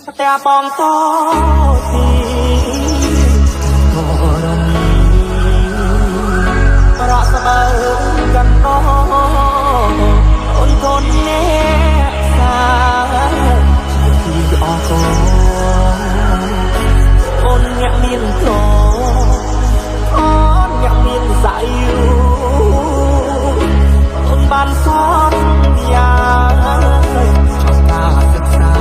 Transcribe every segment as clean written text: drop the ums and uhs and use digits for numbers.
ផ្ទះបងតទីរមីប្រក់ស្បើកណ្ដោអូនកូនអ្នកសាជាទីអកអូនអ្នកមានក្រអូនអ្នកមានស័យអូនបានសន្យាចង់ការសិក្សា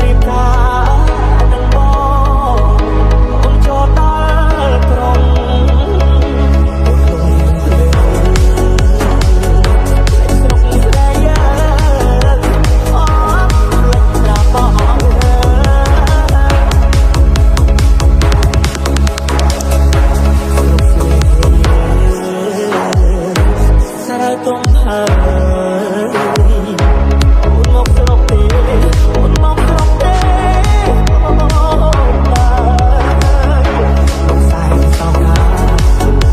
រៀបការនឹងបងអូនចូលដល់ក្រុងអូនលងភ្លើស្រុកស្រីអូនលិចត្រាបង ស្រូវទុំហើយអូនមកស្រុកទេអូនមកស្រុកទេអូនលោកសែនសោកា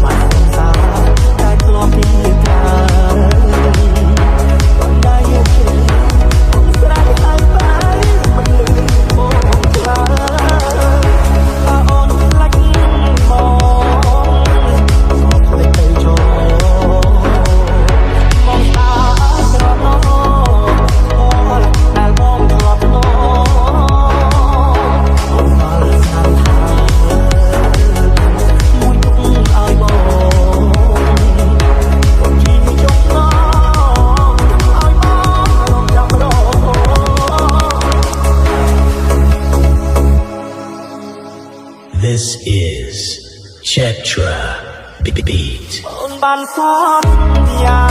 បានសង្សារតែធ្លាប់ពីកាបណ្ដាយុជអូនស្រែកហើយបាយមិនលឺបងខ្លាតើអូនខ្លាច់មកក៏ភ្លេចទៅចូល មកតាស្រណដែលបងធ្លាប់ណអូនដល់ស្នាថាមួយទុកឲ្យបងកុំជីចុងណឲ្យបងរងចាំរ This is Chetra Beat. អូនបានសន្យា